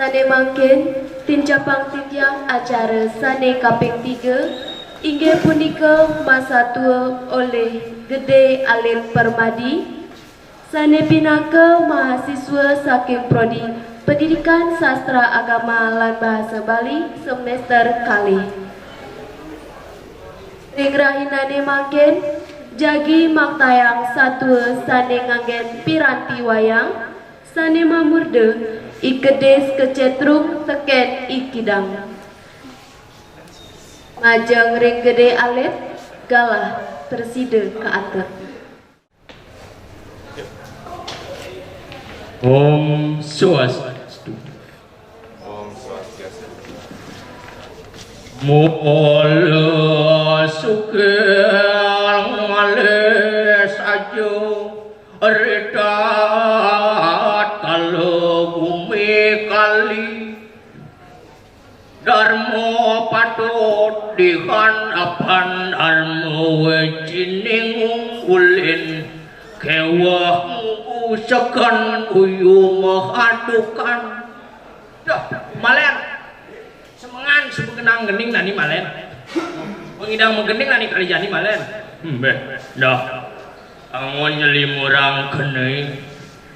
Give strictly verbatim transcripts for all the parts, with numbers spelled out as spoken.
Sané mangkin, tinjapang titiang acara sané kaping tiga, inggih punika masatua olih Gedé Alit Permadi, sané pinaka mahasiswa saking Prodi Pendidikan Sastra Agama lan Bahasa Bali semester kalih. Ring rahinané mangkin, jagi maktayang satua sané nganggén piranti wayang, sané mamurda I Kedis Kecétrung tekén I Kidang. Majeng ring Gedé Alit, galah prasida kaatep. Om Swastiastu. Om Swastiastu. Mula sugih ngalih saja ritat kala bumi kali. Darma patut dihan apan darma wecining ulin kéweh nguusaken uyu mahadukan. Duh, Malén. Semengan sebegenang gening nani Malén. Mengidang magening nani kali jani Malén. Mbeh, dah. Anggon nyelimurang kene.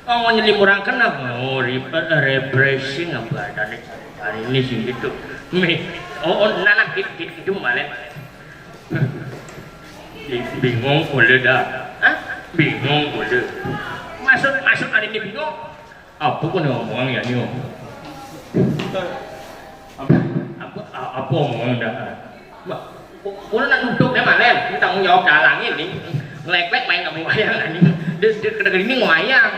Anggon nyelimurang kene. Oh, re-, refreshing apa adanya hari ini sih gitu. Mih. Oh, oh, nah, nah, gitu, gitu, gitu, Malén. Bi-, bingung kula dah. Hah? Bingung kula. Maksud, maksud hari ini bingung? Apa kok ngomongan ya ni? Apa, apa, apa omongan dah? Wah, ku-, kula nak duduk deh Malén, ini tanggung jawab dalang ini. Ngelek-lek main kamu wayang ini. Dia, dia kena gini wayang.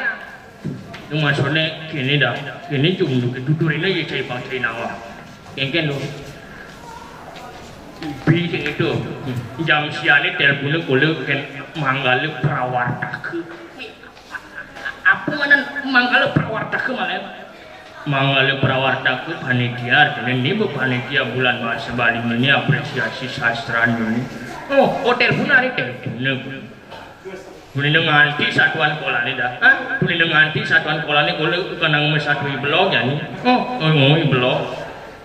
Ini maksudnya gini dah. Ini cuma duduk, duduk ini aja cari bang cari nawa. Kengken lu. Ibi sing itu. Jam siane telepone kula ken manggale prawartaka. Apa ngaran manggala prawartaka, Malén? Manggala prawartaka panitia, artine niku panitia Bulan Bahasa Bali ini apresiasi sastra ini. Oh, hotel pun hari teh. Bener. Bener nganti satuan kolane dah. Hah? Bener nganti satuan kolane kula kenang mesatu blog ya ni. Oh, oh, oh, blog.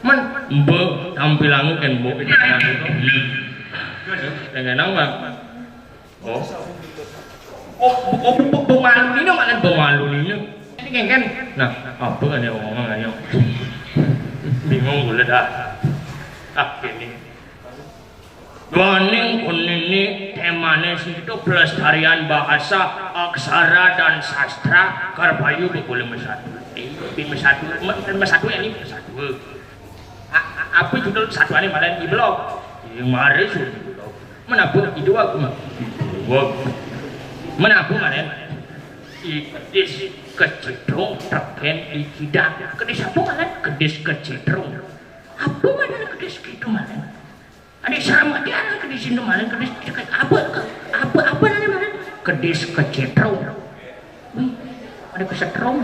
Man, be tampilannya kan bo itu kan itu. Dengan apa? Oh. Oh, oh, bu-, bu-, bu malu nino, malah bu malu nino. Ini kan, kan? Nah, apa kan ya omongan ya? Bingung gue dah. Ah, ini. Duaning kunini temane situ pelestarian bahasa, aksara, dan sastra, karbayu bebule mesatu. Eh, bi mesatu, me-, mesatu ya ini mesatu. A-, a-, apa judul satuannya Malén? Iblog. Iya, mari suruh iblog. Menabung iduak. Iduak. Menabung Malén. I kedis kecétrung tekén I Kidang. Kedis apa Malén? Kedis kecétrung. Apa Malén kedis kecétrung Malén? Ada serem aja kedis itu Malén, kedis, kedis apa, ke-, apa, apa namanya Malén? Kedis kecétrung. Wih, ada kesetrung.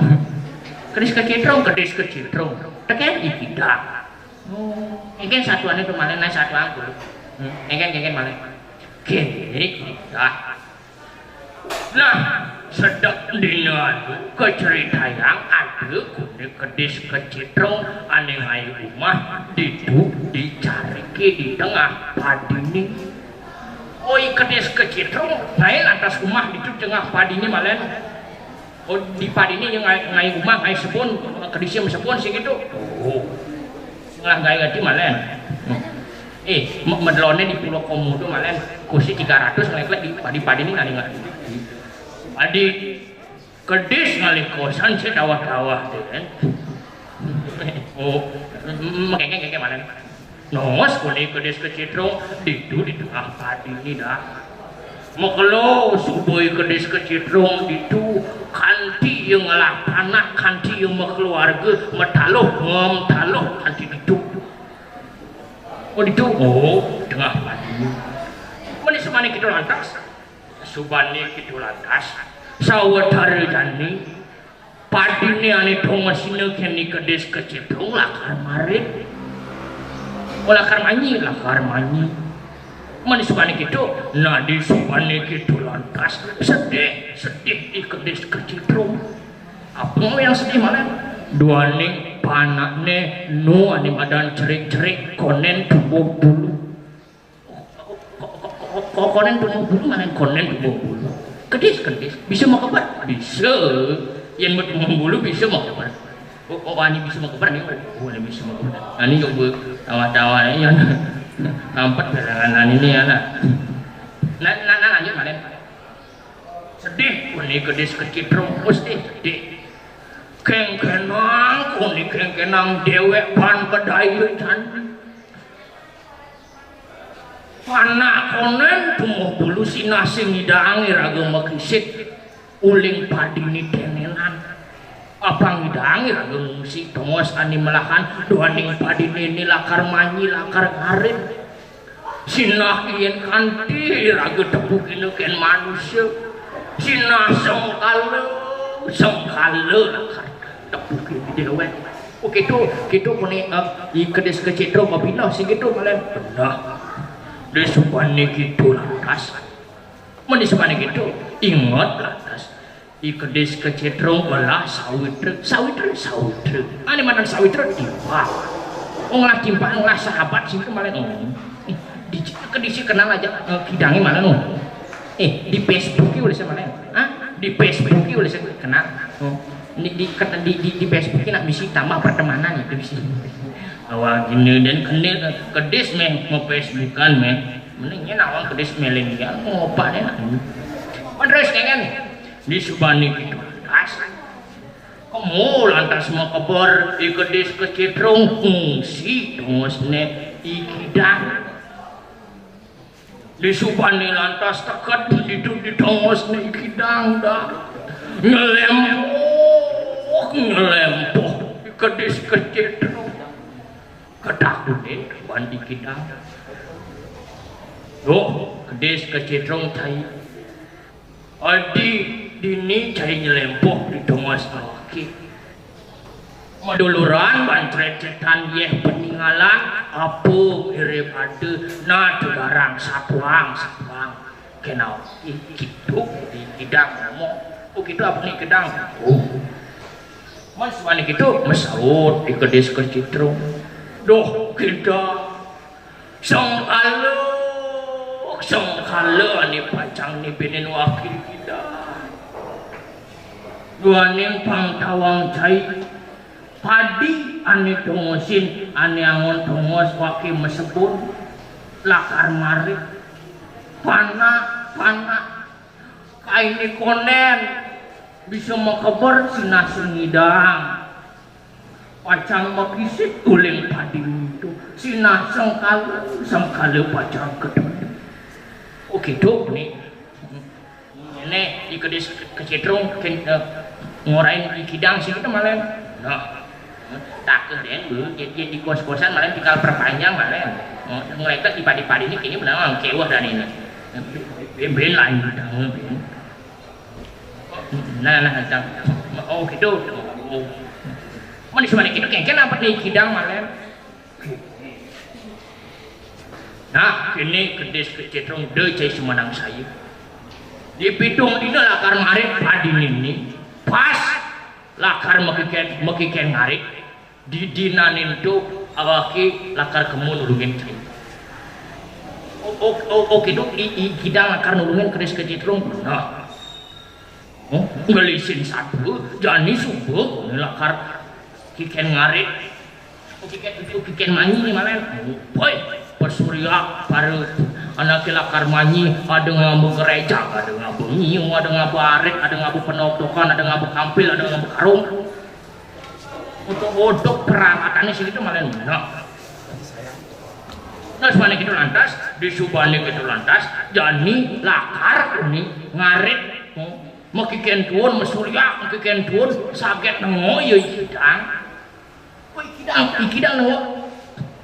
Kedis kecétrung, kedis kecétrung. Tekén I Kidang. Oh, engken satuan itu Malén, nah satuan kulo. Hmm, engken, engken Malén. Kene kita. Nah, sedek dina anu kacritayang ada gune kedis kecétrung ane ngae umah ditu dicarike di tengah padine. Oi, kedis kecétrung ngae lantas umah ditu tengah padine Malén. Oh, di padine yang ngae, ngae umah, ngae sebon, kedis yang sebon sih gitu. Oh. Lah gawe ati Malén. Hmm. Eh, me-, medlone di Pulau Komodo Malén. Kursi tiga ratus ngelek-lek di padi-padi ini ngalih ngalih. Adi kedis ngalih kosan sih tawah-tawah tuh kan. Oh, mengkengkeng kengkeng Malén. Nongos kuni kedis kecétrung ditu di tengah padi ini dah. Mekelo subui kedis kecétrung ditu kanti Ia ngelah panak kanti ia makeluarga, mataluh, ngem taluh kanti ditu. Oh, ditu. Oh, tengah padi. Mani subané kitu lantas. Subané kitu lantas. Sawetara jani, padiné ané tongosina kén I Kedis Kecitrung lakar marit. Oh, lakar manyi, lakar manyi. Mani subané kitu, nah, di subané kitu lantas sedih, sedih I Kedis Kecitrung. Apa yang sedih malah? Duaning panakné nu ané madan cerik-cerik, konén tumbuh bulu. Ko-, ko-, ko-, konén tumbuh bulu, malah konén tumbuh bulu. Kedis, kedis, bisa makeber? Bisa. Yén mau tumbuh bulu bisa makeber. Oh, oh, ani bisa makeber nih. Oh, ani bisa makeber. Ani coba tawa-tawa ya. Ngampet perangan ani nih anak. Nah, nah, nah, lanjut, Malen. Sedih, kuning kedis kecitrung, mesti sedih. Kéngkénang, kuning kéngkénang déwék pan bedai jani. Panak konén tumbuh bulu sinah sing ngidang iraga makisit uling padiné ténénan. Apang ngidang iraga ngungsi tongos ané melahan duaning padiné né lakar manyi lakar ngarit. Sinah yén kanti iraga tepukina kén manusa. Sinah sengkala, sengkala lakar tepukina déwék. Oh, kitu, kitu muni, eh, I Kedis Kecitrung mapineh sing kitu, Malen. Beneh. Disubané kitu lantas. Mani subané kitu, inget lantas. I Kedis Kecitrung welah sawitra, sawitra, sawitra. Ané madan sawitra iwak. Oh, ngolah timpal, ngolah sahabat sing kitu, Malen. Oh. Eh, di, kedisi kenal aja, eh, kidangé, Malen. Oh. Eh, di Facebook ya udah sama, Malen. Hah? Di Facebook ya udah sama kenal. Oh. Di, di, di, di, di Facebook nak bisi tambah pertemanan itu bisi. Awal gini dan kenil kedis méh mau Facebookan méh. Mendingnya nawang kedis milenial ngopak deh. Terus kan di subané kitu lantas. Kemu lantas makeber I Kedis Kecitrung ngungsi tongosné I Kidang. Di subané lantas teket ditu di tongosné I Kidang dah. Nyelempoh, nyelempoh I Kedis Kecitrung. Ketakuté wan I Kidang. Duh, Kedis Kecitrung cai. Adi dini cai nyelempoh di tongos awaké. Maduluran ban crecétan yéh paningalan, apa mirip ada, nah, tegarang, satuang, satuang. Kénal, ih, kitu, I Kidang ngomong. Oh, kitu apa nih, Kidang? Oh. Mani subané kitu, masaut I Kedis Kecitrung. Duh, Kidang. Sengkala, sengkala ané pacang nibinin waké Kidang. Duaning pang tawang cai. Padi ané tongosin, ané angon tongos waké masebun. Lakar marit. Panak, panak. Kainé konén bisa makeber sinah sing ngidang. Pacang makisit uling padi ditu. Sinah sengkala, sengkala pacang ketemu. Oh, kitu nih. Ini I Kedis Kecitrung, eh, ngorahin I Kidang sing kitu, Malen. Nah. Takut deh, Bu. Jadi, jadi di kos-kosan, Malen, tinggal perpanjang, Malen. Oh, ngelekat di padi-padi ini kayaknya benar kéweh dan ini. Ben lain, Ben. Nah, nah, nah. Oh, kitu. Oh. Mani subané kitu, kéngkén apa nih I Kidang, Malen? Nah, kéné Kedis Kecitrung da cai sumanangsaya. Di pitung dina lakar marit padiné né, pas lakar makikén, makikén ngarit, di dinané ento awaké lakar kemu nulungin cai. Oh, oh, oh, oh, kitu, I, I Kidang lakar nulungin Kedis Kecitrung. Nah. Oh, ngelisin satua, jani suba lakar kikén ngarit. Kikén, kikén manyi nih, Malen. Boy, pasurya, para anaké lakar manyi, ada ngaba geréja, ada ngaba nyiu, ada ngaba arit, ada ngaba penoktokan, ada ngaba kampil, ada ngaba karung. Untuk odok peralatané sing kitu, Malen. Nah. Nah, subané kitu lantas, di subané kitu lantas, jani lakar nih ngarit. Hmm. Makikentuon, masuryak, makikentuon, saget nengok ya ikidang. Oh, ikidang, ikidang nengok.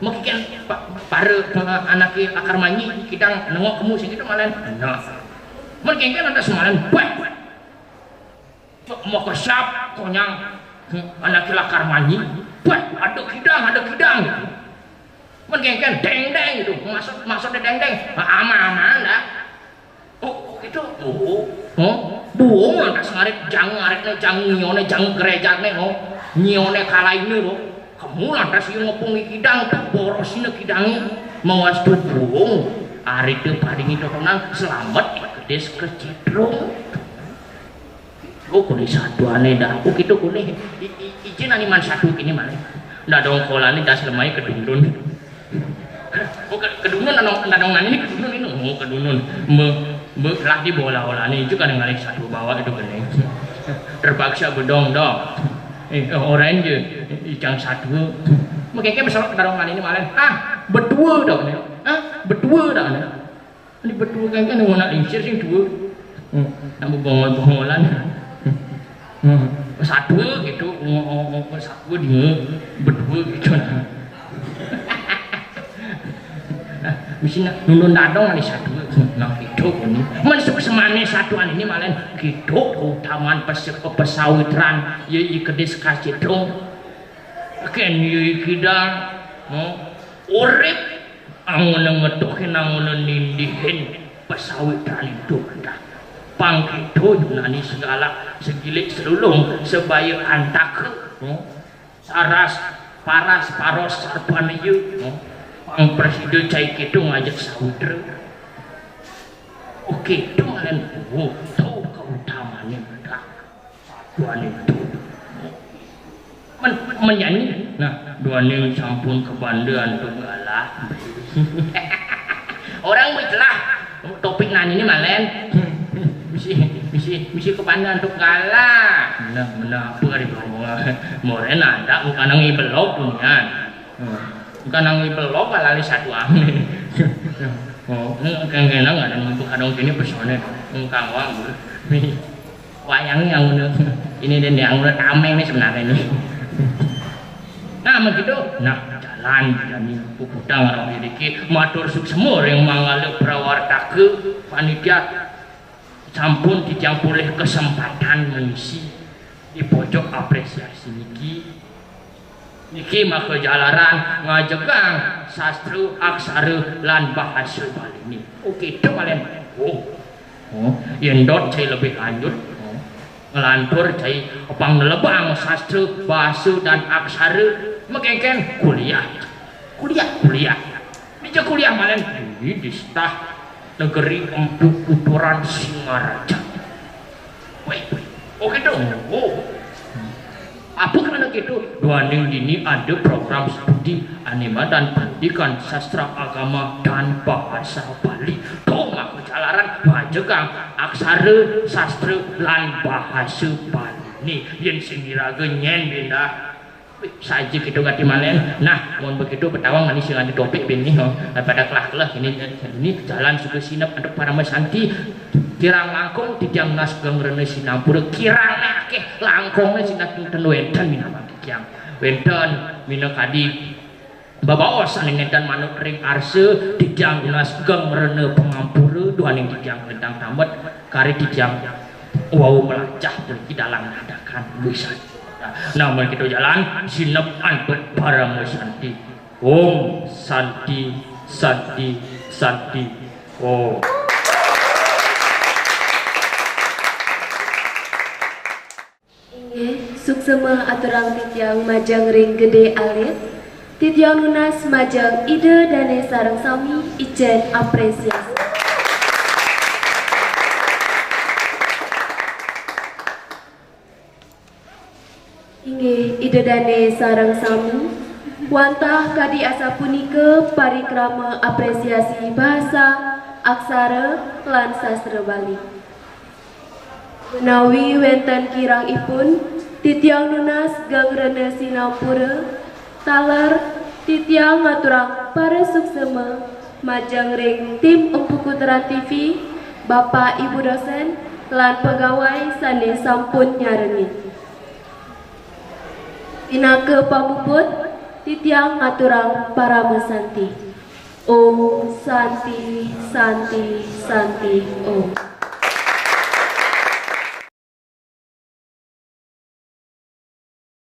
Makiken pa-, para, eh, anake lakar manyi, ikidang nengok kemu sing itu malen. Nah. Mun kengken ada semalen, bah. Cok mau kesap, konyang. Anake lakar manyi. Bah, ada kidang, ada kidang. Mun kengken, deng-deng itu. Maksud, maksudnya deng-deng. Ama-ama dah. Oh, gitu. Oh. Huh? Buung lantas ngarit jang, ngaritne jang, nyione jang gerejane, no. Nyione kalaine, no. Kemu lantas ieu ngepung ikidang, tak borosine kidange. Mawas buung. Ari teu padingi totonan, selamet ikedes kecedrung. Oh, kuni satuane dah. Oh, gitu kuni. I-, i-, ijin ani man satu kini mane. Dadong kolane das lemai kedundun. Oh, ke-, kedunun, anu, anu, anu, ini kedunun ini, oh, kedunun. Me-, me-, lah di bola-bola nih, itu kadang ngalih satu bawa itu gini. Terpaksa bedong dong. Eh, eh, orang je, icang satu. Mungkin kayak misalnya kedongan ini malen. Ah, betua dong nih. Ah, betua dong nih. Ini betua kan, kan mau nak lingsir sing dua. Hmm, nak bongol-bongolan. Hmm. Satu gitu, oh, oh, oh, satu dia, betua gitu nah. Mesti nak nundun dadong ada satu. Nah, gitu ini. Masuk semane satuan ini malen gitu keutamaan pes-, pesawitran, ya, ikedis kacedrong. Ken ya ikidang, oh, urip angone ngetuhin, angone nindihin pesawitran itu dah. Pangkito Yunani segala segilik selulung sebaya antaka, oh. Saras, paras, paros, sarpaniya, oh. Pang presida cai kitu ngajak sawitra. Oke, itu malen, oh, tau keutamane dah. Duaning tu. Men-, menyanyi. Nah, duaning sampun kabanda antuk galah. Orang mitelah topik nani ni malen. Misi, misi, misi kabanda antuk galah. Nah, benar apa ari ngomong. Moren ada bukan nang ibelok tu nian. Hmm. Bukan nang ibelok lali satu amin. Oh, kengkenang ada nuntuk adong kini pesone. Engkang wang. Wayange yang udah ini dan yang udah tameng nih sebenarnya nih. Nah, begitu. Nah, jalan jani puputang orang dikit matur suksema ring manggala prawartaka panitia sampun titiang polih kesempatan mengisi di pojok apresiasi niki. Niki maka jalaran ngajegang sastra aksara lan bahasa Bali ni. Oke, itu malen. Oh. Oh, yen dot cai lebih lanjut, oh, ngelantur cai pang nelebang sastra, bahasa dan aksara, mekengken kuliah. Kuliah, kuliah. Dija kuliah malen di, di Stah Negeri Empu Kuturan Singaraja. Wih, wih. Oh, gitu. Oh. Apa kerana gitu? Duaning dini ada program studi anima dan pendidikan sastra agama dan bahasa Bali. Tuh, ngaku jalaran majegang aksara, sastra, lan bahasa Bali. Nih, yen sing iraga nyen bindah. Wih, saja gitu gati malen. Nah, mun begitu petawang manis sing ada topik bini, oh. Pada kelah-kelah ini, ini jalan suka sinep ada parama santi. Kirang langkung titiang nas geng rene sinampura kirang akeh langkungnya sinat ten wenten minamang titiang. Wenten minakadi babaos ane nenten manut ring arsa titiang nas geng rene pangampura duaning titiang lintang tamet kari titiang wau melacah puniki dalang nadakan wisan. Nah, mari kita jalan sinep antuk parama santi. Om Santi, Santi, Santi, Om. Inggih, suksema aturang titiang majeng ring Gede Alit, titiang nunas majeng Ida Dane sareng sami ijen apresiasi. Inggih, Ida Dane sareng sami, wantah kadi asapunika parikrama apresiasi bahasa, aksara, lan sastra Bali. Menawi wenten kirangipun, titiang nunas geng rena sinampura, taler titiang ngaturang parasuksema majeng ring tim Empu Kuturan T V, Bapak Ibu dosen, lan pegawai sane sampun nyarengin. Pinaka pamuput, titiang ngaturang parama santi. Om Santi, Santi, Santi, Om.